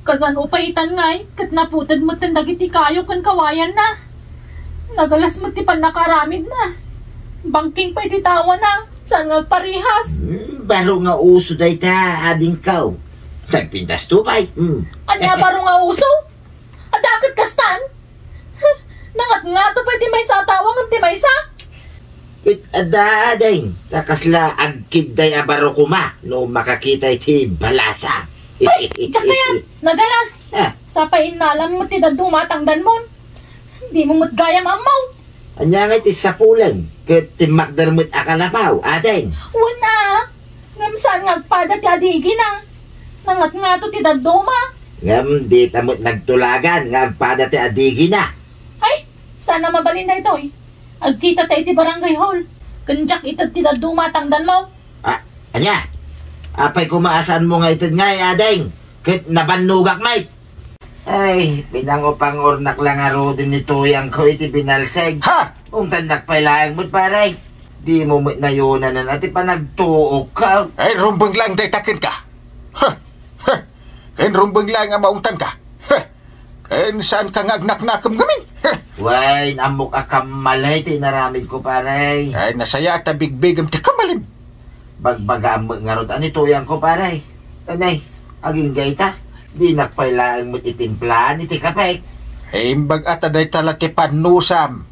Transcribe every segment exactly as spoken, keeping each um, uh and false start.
Kasano pay itan ngay, ket naputed metten dagiti kayo ken kawayanna. Nagalas met ti pannakaaramidna. Bangking pay ti tawana, saan nga agparihas. Hmm, baro nga uso dayta, adingko. Nagpintas to pay. Hmm. Ania baro nga uso? Adda ket kastan? Nangatngato pay ti maysa a tawa ngem ti maysa? Ket adda, ading, ta kasla agkidday a baro koma no makakita iti balasa. Ay, diak kayat, nagalas. Ah. Sapay innalam met ti dadduma a tangdanmon. Dimo met gayam ammo. Ania ngay ti sapulem ket timmakder met a kalapaw, ading? Wen a, ngem saan nga agpada ti adigina. Nangatngato ti dadduma. Ngem dita met nagtulagan nga agpada ti adigina. Ay, saan a mabalin daytoy. Agkitata iti barangay hall. Ken diak ited ti dadduma a tangdanmo. Ah, ania? Apay koma a saanmo nga ited ngay, ading? Ket nabannogak met. Ay, pinangupangurnak la ngaruden ni tuyangko iti binalseg. Ha? Ungtannak pay laeng met, pare. Dimo met nayonanan a ti panagtuokko. Ay, rumbeng laeng dayta kenka. Ha? Ha? Ken rumbeng laeng a maungtanka. Ha? Ken saanka nga agnaknakem ngamin. Ha? Wen, ammok a kammalay ti inaramidko, pare. Ay, nasayaat a bigbigem ti kammalem. Bagbagaam met ngarud a ni tuyangko, pare. Tanay, agingga ita, dinak pay laeng met itimplaen iti kape. Ay, imbag a ta dayta la ti pannusam.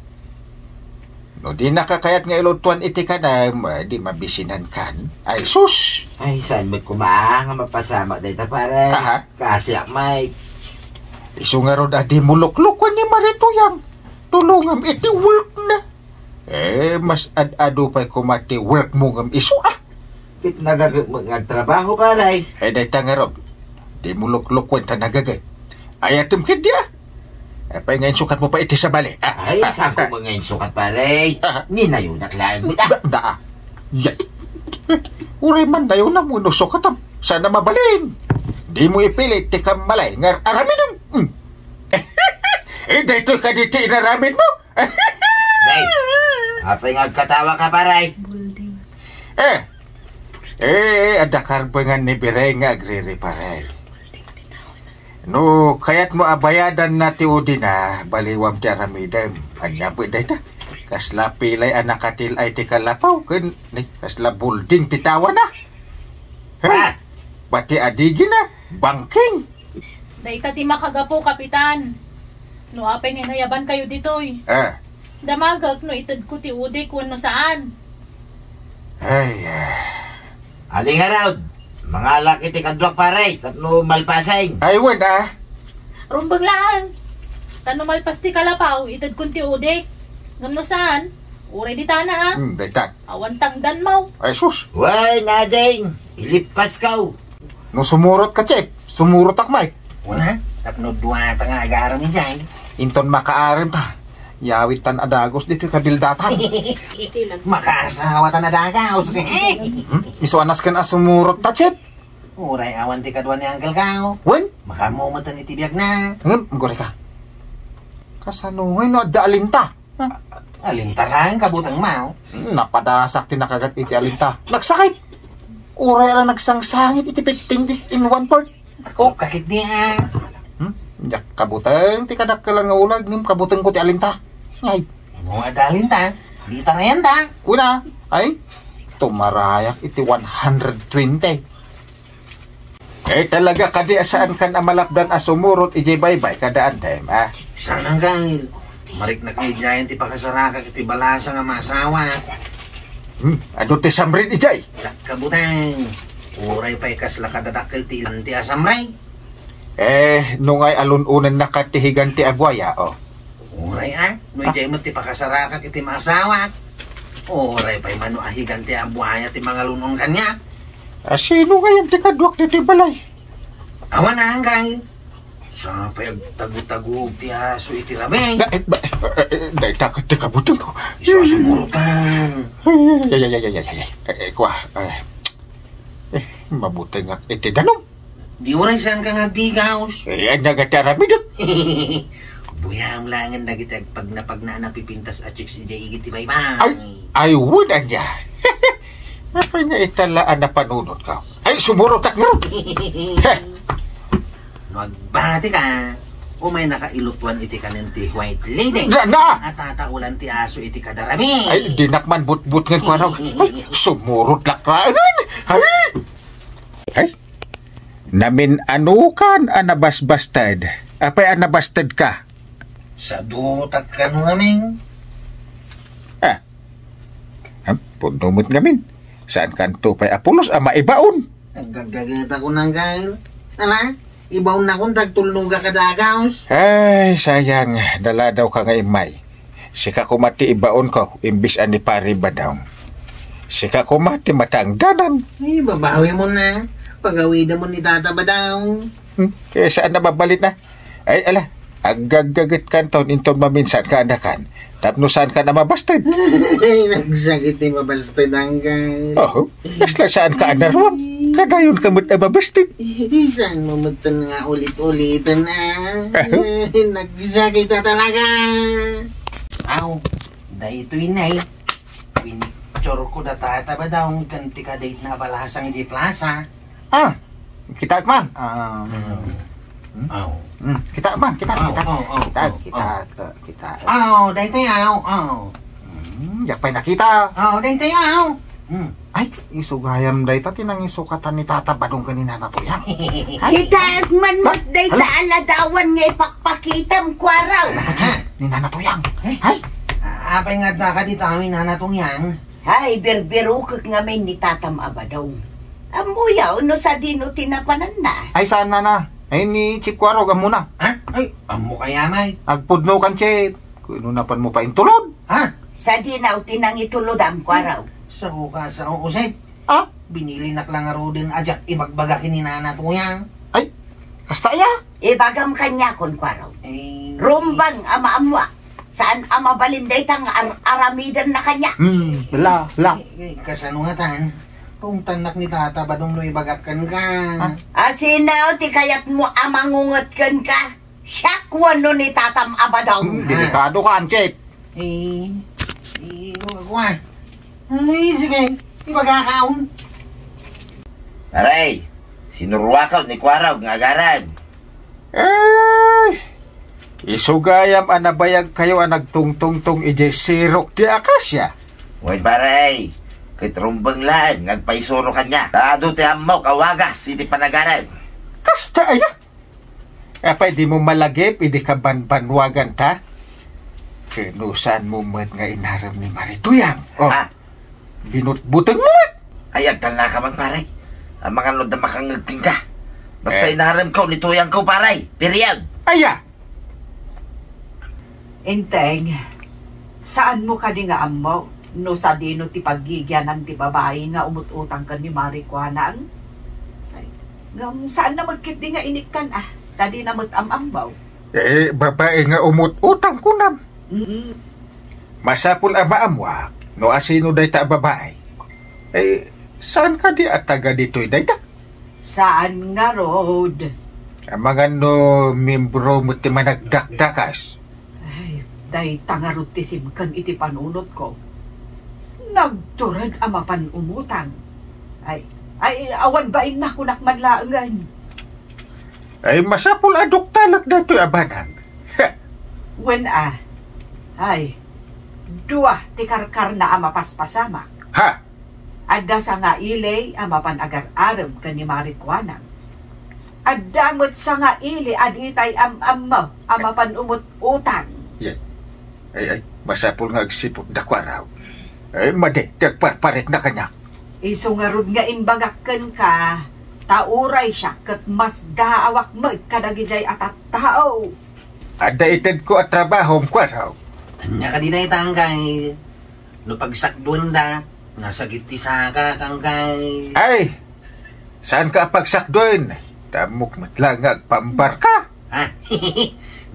No dinaka kayat nga ilutuan iti kanem, eh, di mabisinankan. Ay, sus! Ay, saan met koma nga mapasamak dayta, pare? Aha. Kasiak, Mike. Isu ngarud a dimo luklukuen ni Mari Tuyang. Tulongam iti work na. Eh, mas ad-adu pay koma ti work mo ngem isu, ah. Ket nagagek met nga agtrabaho, pare. Eh, dayta ngarud. Dimo luklukuen ta nagagek. Ayatem ketdi, ah. Apay nga insukatmo pay iti sabali, ah? Ay, ah, saan ko ah, nga insukat, pare? Ah. Ninayonak laeng met, ah. Da, da, ah. Yay. Uray man nayonam wenno sukatam. Saan a mabalin. Dimo ipilit ti kammalay nga aramidem. Hmm. Eh, daytoy kadi ti inaramidmo? Nay, apay nga agkatawaka, pare? Eh, eh, adda karbengan ni Bireng nga agririparay. No kayatmo a bayadanna ti udina, baliwam ti aramidem. Ania met dayta? Kasla pilay a nakatil-ay ti kalapaw ken ni, kasla building ti tawana. Hey, ah! Pati adigina, bangking. Dayta ti makagapu, Kapitan. No apay nga inayabankayo ditoy. Ah. Damagek no itedko ti udik wenno saan. Ay, ah. Ali ngarud, mangalak iti kaduak, pare, tapno malpasen. Ay, wen, ah. Rumbeng laeng. Ta no malpas ti kalapaw, itedkon ti udik. Ngem no saan, uray ditana, ah. Hmm, dayta. Awan tangdanmo. Ay, sus. Wen, ading, ilippasko. No sumurotka, Chief, sumurotak, Mike. Wen a, tapno duata nga agaram idiay. Inton makaaramta, yawittan a dagus ditoy kabildatan. Makaasawatan a dagus. Hmm? Isu a nasken a sumurotta, Chief. Uray awan ti kadua ni Uncle Kao. Wen? Makaammo metten iti biagna. Ngem, agurayka. Kasano ngay no adda alinta? Alinta laeng kabutengmo. Hmm, napadasak ti nakagat iti alinta. Nagsakit! Uray a la nagsangsangit iti fifteen days in one port. Ako, kakit di, ah. Hmm? Diak kabuteng ti kadakkel nga ulag, ngem kabutengko ti alinta. Ay. Mo adda alinta, di tarayanta. Kuna, ay, tumarayak iti one hundred twenty. Eh, talaga kadi a saankan a malapdan a sumurot idiay baybay kada antem, ah? Saan kang mariknak nga idiayen ti pakasarakak iti balasa nga masawa? Hmm, adu ti samrid idiay? Dakka butang. Uray pay kasla kadadakkel ti ilanti a samray. Eh, no ngay alun-unennaka ti higan ti abuaya, oh. Uray, ah, no idiay met ti pakasarakak iti maasawak. Uray pay mano a higan ti abuaya ti mangalun-on kaniak. A, sino ngayen ti kaduak ditoy balay? Awan a, Angkay. Sapay agtago-tagog ti aso iti rabii. Da-, eh, ba-, eh, eh, dayta ket ti kabutengko. Isu a sumurotan. Ay, ay, ay. Eh, eh, kua, eh. Eh, mabutengak iti danum. Di uray saanka nga agdigaus. Eh, ania nga ti aramidek? Buyam laengen dagiti agpagnapagna a napipintas a chicks idiay igid ti baybay. Ay, ay, wen ania. Apay nga ita la a napanunotko? Ay, sumurotak ngarud. Heh. No agbatika, umaynaka ilutuan iti kanen ti White Lady. Na, na! A tataulan ti aso iti kadarami. Ay, dinak man butbutngen, Kuaraw. Ay, sumurot laeng. Ay! Ay! Namin-anokan a nabasbasted. Apay a nabastedka? Sadutak kano ngamin. Ah. Ham, pudno met ngamin. Saankanto pay a pulos a maibaon? Naggaggagita ko nang kail. Ala, ibaon nakon tagtulnoga ka dagus. Ay, sayang. Daladawka nga immay. Sika koma ti ibaonko, imbis a ni Pari Badong. Sika koma ti matangdanan. Ay, babawi mo na. Pagawida mo ni Tata Badong. Hmm, kaya saan na mabalit na? Ay, ala, aggaggagetkanton inton maminsan ka anakan. Tapno saan ka na mabasted. Ay, nagsakit ti mabasted, anggal. Oh, kasla saan ka anaruam. Kadayon ka met a mabasted. Saan mo metten nga ulit-ulitan, ah? Aha. Ay, nagsakit na talaga. Aw, daytoy na eh. Pinicture ko da Tata Badong ken ti kadate na a balasang iti plaza. Ah, kitaek man. Ah, hmm? Aw. Hmm, kitaek man, kitaek, aw, kitaek, aw, aw, kitaek, aw, kitaek, aw, kitaek. Aw, daytoy, aw, aw. Hmm, diak pay nakita. Aw, daytoy, aw. Hmm. Ay, isu gayam dayta ti nangisukatan ni Tata Badong ken ni Nana Tuyang. Ay. Kitaek man met dayta a ladawan nga ipakpakitam, Kuaraw. Ay, ni Nana Tuyang. Ay. Ay. A-, apay nga adda kadi tawen ni Nana Tuyang? Ay, birbirokek ngamin ni Tatam a Badong. Ammoyo no sadino ti napananna? Ay, saan, Nana? Ay, ni Chief Kuaraw, ammona. Ha? Ay, ammo kaya, May? Agpudnokan, Chief. Kuno napan mo pa intulod? Ha? Sadino ti nangitulodam, Kuaraw? Sao ka, sao, Josep. Ha? Binilinak lang ngaruden a diak ibagbaga ken ni Nana Tuyang. Ay, kasta aya? Ibagam kaniakon, Kuaraw. Eh. Rumbeng a maammoak. Saan a mabalin dayta nga ar-, aramidenna kaniak. Hmm, la, la. Eh, eh, kasano ngatan? Paungtannak ni Tata Badong no ibagak kenka. Ha? A sino ti kayatmo a mangunget kenka? Siak wenno ni Tatam a Badong? Hmm, delikado ka, Chief. Eh, eh, kua. Ay, sige. Ibagakon. Aray, sinuruakaw ni Kuaraw nga agarem. Ay, isu gayam a nabayagkayo a nagtungtungtong idiay sirok ti akasia. Wen, pare, ket rumbeng laeng nga agpaisuro kaniak. Ta adu ti ammok a wagas iti panagarem. Kasta aya? Apay dimo malagip idi kabanbanwagan ta? Ken no saan mo met nga inarem ni Mari Tuyang? Oh. Ha? Binutbuteng mo met. Ay, agtalnaka man, pare. Amangan no adda makangngeg kenka. Basta eh. Inaremko ni Tuyangko, pare. Period. Aya? Enteng, saan mo kadi nga ammo no sadino ti paggigianan ti babai nga umut-utang ken ni Mari Kuanang? Ay, ngem saan na met ketdi nga inikkan, ah, ta dina met am-ammo. Eh, babai nga umut-utang kunam. Mm. Masapul a maammuak no asino dayta a babai. Eh, saan kadi a taga ditoy dayta? Saan ngarud? Amangan no miyembro met ti managdakdakas. Ay, dayta ngarud ti simken iti panunotko. Nagtured a mapan umutang. Ay, ay, awan bainna kunak man laengen. Ay, masapul a duktalek daytoy a banag. Wen a. Ay, dua ti karkarna a mapaspasamak. Ha? Adda sangaili a mapan agar-arem ken ni Mari Kuanang. Adda met sangaili a ditay am-ammo a mapan umut-utang. Yay. Ay, ay, masapul nga agsiputda, Kuaraw. Ay, madi ti agparparikna kaniak. Isu ngarud nga imbagak kenka, ta uray siak ket masdaawak met kadagidiay a tattao. Adda itedko a trabahom, Kuaraw. Ania kadi dayta, Angkel? No pagsakduendak, nasagit ti sakak, Angkel. Ay! Saanka a pagsakduen? Ta ammok met la nga agpambarka. Ha?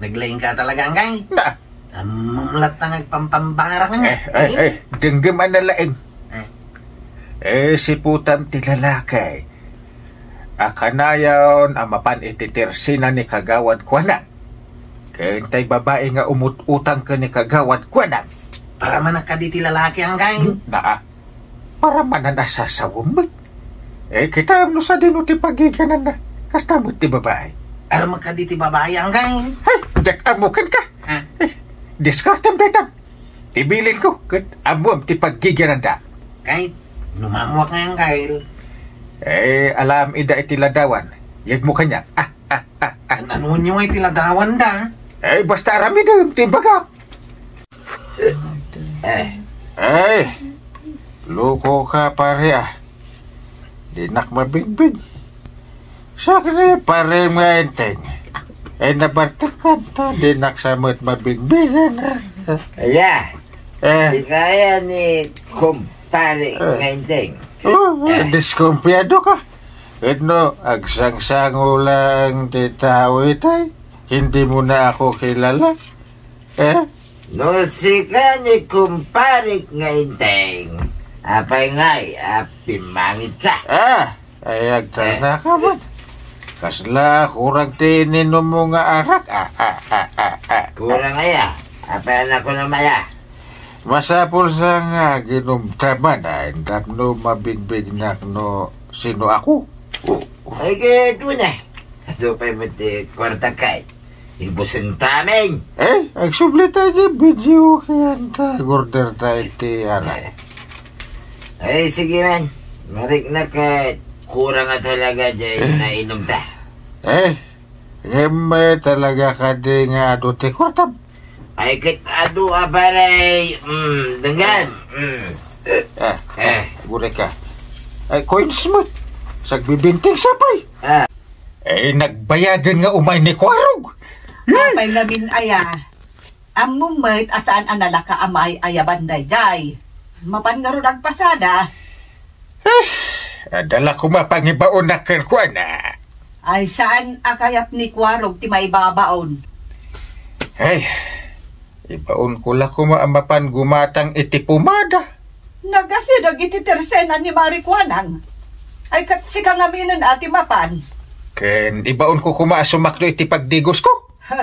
Naglaingka talaga, Angkel? Na. Ammom latta nga agpampambarka nga. Eh, eh, eh, denggem a nalaing. Eh. Eh, siputam ti lalaki a kanayon a mapan iti tersina ni Kagawad Kuanang. Ken tay babai nga umut-utang ken ni Kagawad Kuanang. Paramanak kadi ti lalaki, Angkel? Hmm, naa. Paramanan a sasawem met. Eh, kitaem no sadino ti pagigiananna. Kasta met ti babai. Aram ka di ti babai, anggaw. Ay, diak ammo kenka. Ha? Ay, diskartem dayta. Ti bilinko, ket ammoem ti paggigiananda. Kay, no maammoak nga, anggaw. Eh, alaem ida iti ladawan. Yegmo kaniak. Ah, ah, ah, ah. An-, anonyo nga iti ladawanda? Eh, basta aramidem ti imbagak. Eh. Ay, loko ka, pare, ah. Dinak mabigbig. Sakni, pare, nga Enteng. Ay, nabartek kanta, dinak sa met mabigbigan, ah. Aya, Eh. Sika aya ni kumpare Eh. nga Enteng. Oh, Eh. Diskumpiado ka. Ket no, agsangsango lang ti tao itay, hindi mo na ako kilala. Eh? No sika ni kumpare nga Enteng, apay ngay a pimmangit ka? Ah, ay agtarna ka man. Kasla kurang ti ininom mo nga arak? Ah, ah, ah, ah, ah. Kurang aya? Apay a nakunam aya? Masapul sa nga ginumta man, ay, tapno mabigbignak no sino ako. Oh. Ay, kaya ito na. Ito pa'y mati kwarta kay. Ibusen tamin. Eh, agsubli tayo di video kayan ta. Order tayo ti arak. Ay, sige man. Mariknak ket kurang nga talaga di Eh. nainom ta. Eh, ngem, eh, talaga kadi nga adu ti kwartam? Ay, ket adu a balay, mm, denggan. Mm. Ah, Eh. Gureka. Ay, coins mo. Sagbibinting sapay. Ah. Eh, nagbayagan nga umay ni Kuarog. Apay ngamin aya? Ammom met a saan a nalaka a maay-ayaban daydiay. Mapan ngarud agpasada. Eh, adda la koma pangibaonak kenkuana. Ay, saan a kayat ni Kuarog ti maibabaon? Ay, ibaonko la koma a mapan gumatang iti pomada. Nagasideg iti tersena ni Mari Kuanang. Ay, ket sika ngaminen a ti mapan. Ken ibaonko koma a sumakdo iti pagdigosko. Ha,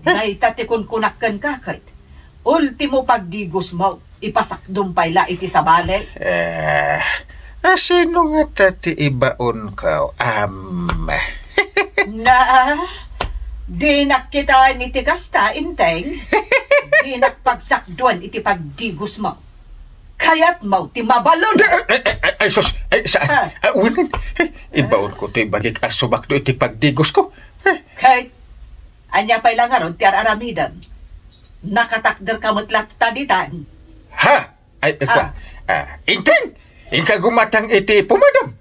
dayta ti kunkunak kenka ket. Ultimo pagdigosmo, ipasakdom pay la iti sabali. Eh, a sino ngata ti ibaonko, am? Na, dinak kitaen iti kasta, Enteng. Dinak pagsakduen iti pagdigosmo. Kayatmo ti mabalud. Ay, ay, ay, ay, sus, ay, saan? Ah. Ah, wen, eh, ibaonko ti bagik a sumakdo iti pagdigosko. Eh. Kay, ania pay la ngarud ti ar-aramidem? Nakatakderka met latta ditan. Ha? Ay, ikaw, Ah. ah, Enteng, inka gumatang iti pomadam.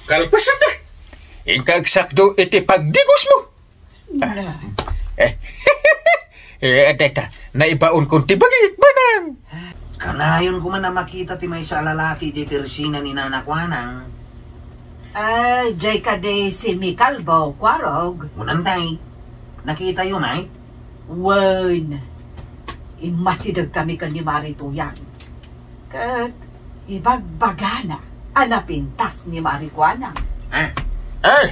Kalpasanna. Inka agsakdo iti pagdigosmo. Na. Eh, eh, dayta, naibaonkon ti bagik, manang. Kanayon koma a makita ti maysa a lalaki iti tersena ni Nana Kuanang. Ay, diay kadi si Mikalbo, Kuarog. Unantay, nakitayo, may? Wen, immasideg kami ken ni Mari Tuyang. Ket ibagbagana a napintas ni Mari Kuanang. Ah. Eh,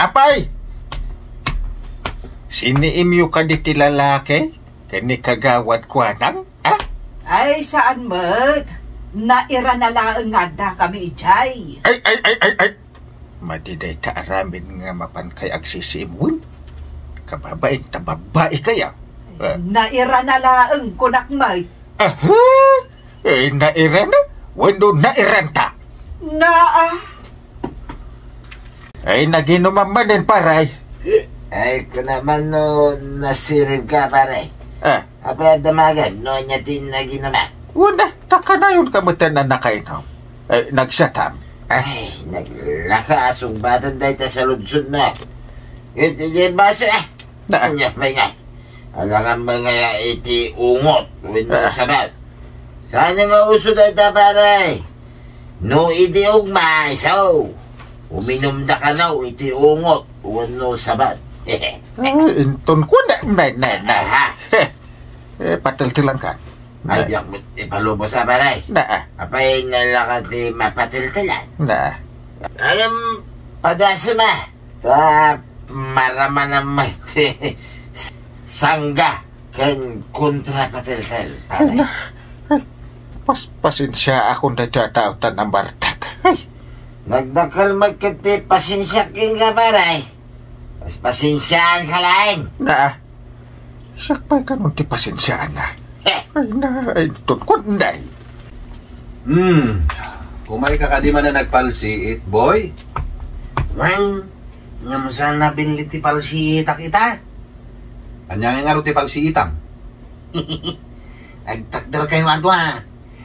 apay! Siniimyo kadi ti lalaki ken ni Kagawad Kuanang? Ah? Ay, saan met. Nairana laeng nga adda kami idiay. Ay, ay, ay, ay, ay. Madi dayta aramid nga mapan kay agsisiim wen. Kababain ta babbai kaya. Ah. Nairana laeng, kunak met. Aha! Eh, nairana? Wenno nairanta? Naa. Ay, naginuman manen, paray. Ay, kunak man no nasirib ka, pare. Ah. Apay a damagan no ania ti naginuman? Wen, ta kanayon ka met a nakainom. Eh, nagsatam. Ah. Ay, naglaka a sungbatan dayta saludsodmo. Iti baso, ah. Na. Ania pay nga? Alangan man nga iti ungot wenno Ah. sabat. Saan nga uso dayta, pare? No idi ugma, isu, uminumda kano iti ungot wenno sabat. Ay, inton ko na, na, na, na. Aha. Eh, patiltilan ka. Ay, Na. diak met ipalubos a, pare. Na, ah. Apay, nalaka ti mapatiltilan? Na. Alam, padasem a. Ta maramanam met ti sangga ken kontrapatiltil, pare. Ay, na, ay, pas-, pasensiaakon daytoy a tao ta namartek. Ay. Nagdakkel met ket ti pasensiak kenka, pare. Pasensiaanka laeng. Na, siak pay kanon ti pasensiaanna. Eh. Ay, na, ay, tun-, kun, day. Hmm. Kumayka kadi man a nagpalsiit, boy? Wen, ngem saan nabillit ti palsiitak ita? Ania ngay ngarud ti palsiitam? Agtakderkayo a dua.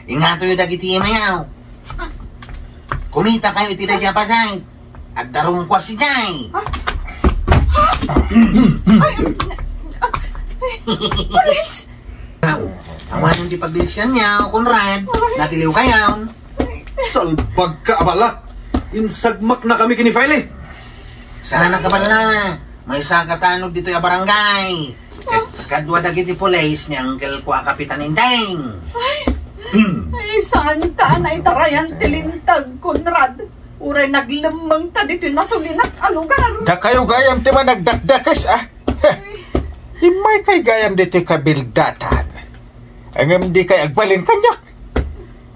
Ingatoyo dagiti imayo. Kumitakayo iti daydi a pasay. Adda rumkuas idiay. Ay, ay, pulis! Awanen ti paglisianyo, Conrad. Ay. Natiliwkayon. Salbagka a bala! Insagmaknakami ken ni File. Saanka abala. Maysaka tanod ditoy a barangay. Ket kadua dagiti pulis ni angkelko a Kapitan Indeng. Ay, saan ta a naitarayan ti lintag, Conrad? Uray naglemmengta ditoy nasulinak a lugar. Dakayo gayam ti managdakdakes, a. Immaykay gayam ditoy kabildatan. Ngem dikay agbalin kaniak.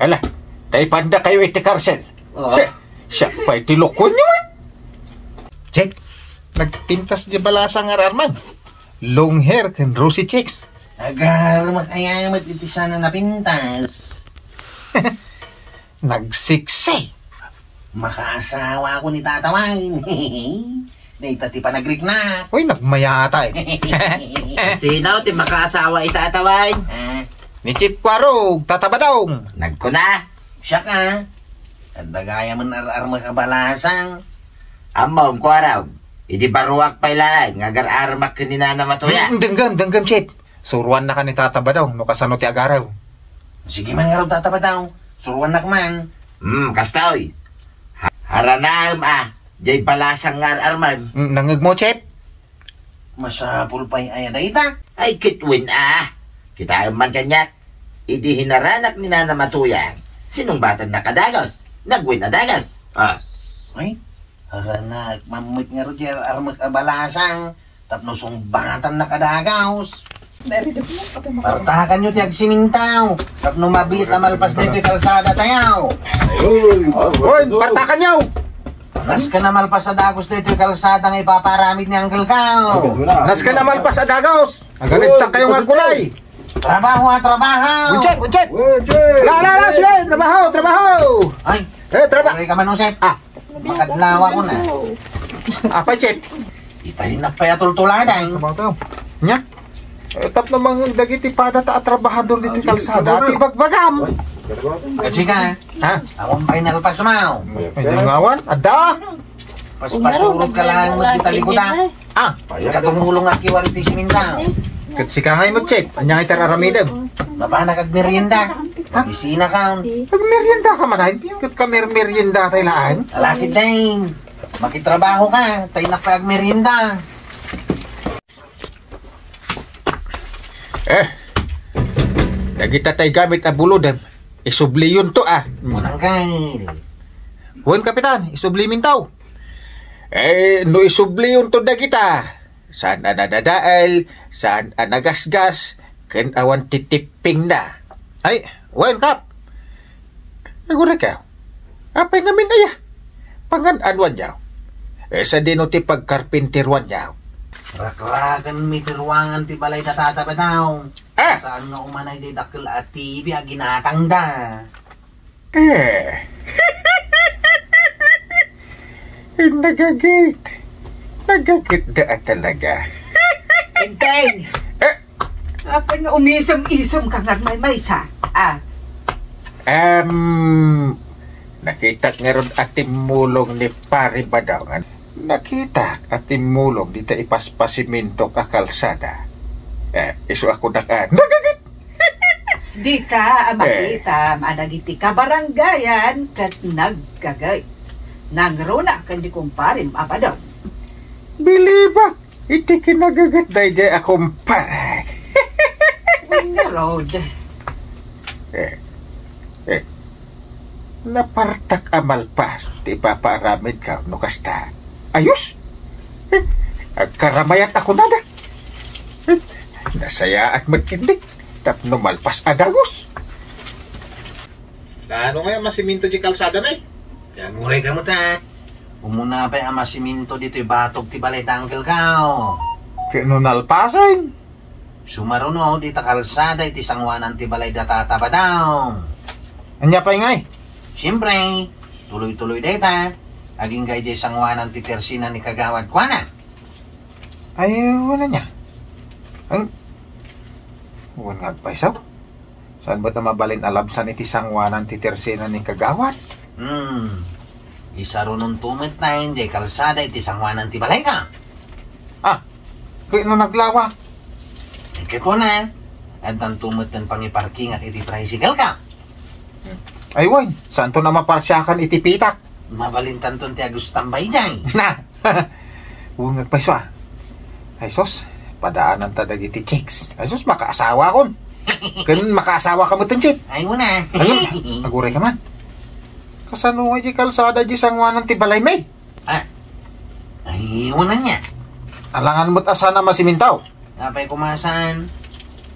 Ala, ta ipandakayo iti karsel. Ah. Siak pay ti lokoenyo, a. Check. Nagpintas di balasang nga ar-armem. Long hair ken rosy cheeks. Agar, makayamot iti sana napintas. Nagsiksi. Makaasawa ako ni Tata Wine. Dayta ti panagriknak. Uy, nagmayatay. Sino ti makaasawa iti Tata Wine? Ah. Ni Chief Kuarog, Tata Badong. Nagkuna? Siak a. Adda gayam a ar-armek a balasang. Ammom, Kuarog. Idi baruak pay laeng nga agar-armak ken ni Nana Matuya. Mm, denggem, denggem, Chief. Suruannaka ni Tata Badong no kasano ti agarem. Sige man ngarud, Tata Badong. Suruannak man. Hmm, kastoy. Ha-, haranaem a, jay balasang nga ar-armem. Hmm, nangngegmo, Chef? Masapul pay aya dayta? Ay, ket wen a. Kitaem man kaniak. Idi hinaranak ni Nana Matuyang, sinungbatannak a dagus. Nagwen a dagus. Ah. Ay, haranak, mammet ngarud jay ar-armek a balasang. Tapno sungbatannak a dagus. Partakanyo ti agsimintaw. Tapno mabiit a malpas daytoy kalsada tayo. Oy, partakanyo! Nasken a malpas a dagus daytoy kalsada nga ipaparamid ni Uncle Kao. Nasken a malpas a dagus. Agalibtak kayo nga aggunay. Trabaho, ah, trabaho. Unchep, unchep. Unchep. Ala, ala, ala, sige, trabaho, trabaho. Ay, eh, traba-, Uray ka man, Josep. Ah. Makadlawa ko na. Apay, Chef? Ipay na pay a tultuladan. Nya? Eh, tapno mangngeg dagiti padata a trabahador diti kalsada, ti bagbagam. Kasi ka, ha? Awan pay nalpas mo. Ay, di nga awan. Adda? Paspasurot ka lang, magditalikuda, di ka. Ah. Ikatumulong a kiwari ti siminta. Ket sika ngay met, Chef. Anya nga iti ar-aramidem? Mapanak agmerienda. Ha? Bisina ka. Agmerienda ka man, ay? Ket kamermerienda tay laeng? Alakid, deng. Makitrabaho ka, ta innak pay agmerienda. Eh, dagita tay gamit a bulodem, isubliyonto, a. Unang kail. Wen, Kapitan, isubliminto. Eh, no isubliyonto dagita, saan a nadadael, saan a nagasgas, ken awan ti tippingna. Ay, wen, Kap. Aguraykayo. Apay ngamin aya? Pangan-anuanyo? Eh, sadino ti pagkarpinteruanyo? Rakrakenmi ti ruangan ti balay da Tata Badong. Ah! Saan nga umanay di dakkel a T V a ginatangda? Eh. Nagagit. Nagagit da talaga. Enteng! Eh, Apay nga umisem-isem ka nga maymaysa, a? Em, nakitak ngarud a timmulong ni Pari Badong. Nakitak a timmulong dita ipaspasimento a kalsada. Eh, isu a kunak a, nagagit! Dika a Eh. makita, a dagiti kabarangayan ket nagagit. Nangruna ken ni kumparem a Badong. Bilibak iti kinagagit daydiay a kumparek. Wen ngarud. Eh, eh, napartak a malpas ti ipapaaramidko no kasta. Ayos! Eh, agkaramayat a kunada. Eh, nasayaat met ketdi tapno malpas a dagus. Nano ngay a masiminto ti kalsada, may? Agurayka met, a. Umuna pay a masiminto ditoy batok ti balay da uncle ko. Ket no nalpasen? Sumaruno dita kalsada iti sanguanan ti balay da tata Badong. Ania pay ngay? Siyempre, tuloy-tuloy dayta. Agingga idiay sanguanan ti tersina ni Kagawad kuana. Ay, wala niya. Ang, wan nga agpayso. Saan ba ta mabalin a labsan iti sanguanan ti tersina ni Kagawad? Hmm. Isarunonto met tayo diay kalsada iti sanguanan ti balay ka. Ah, kay no naglawa? Ay, ket wana. Addanto met ten pangiparkingak iti tricycle ka. Ay, wan. Saanto na maparsiakan iti pitak? Mabalintanton ti agustambay diay. Na! Wan nga agpayso, ah. Ay, sus. Padaananta dagiti chicks. Ay, sus, makaasawa kon. Ken makaasawa ka met, Chip. Ay, wana. Ayun, aguray ka man. Kasano nga di kalsada di sanguanan ti balay mi? Ah, ay, wana niya. Alangan met a sana masimintaw. Apay kumasan,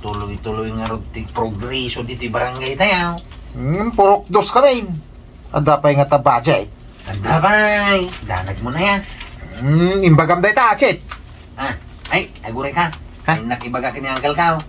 tuloy-tuloy nga rod ti progreso diti barangay tayo. Hmm, purok dos kami. Adda pay nga ta budget. Adda pay, danag mo na yan. Hmm, imbagam dayta, Chip. Ah, ay, aguray ka. Ha? Ay, nakibaga kini uncle ka.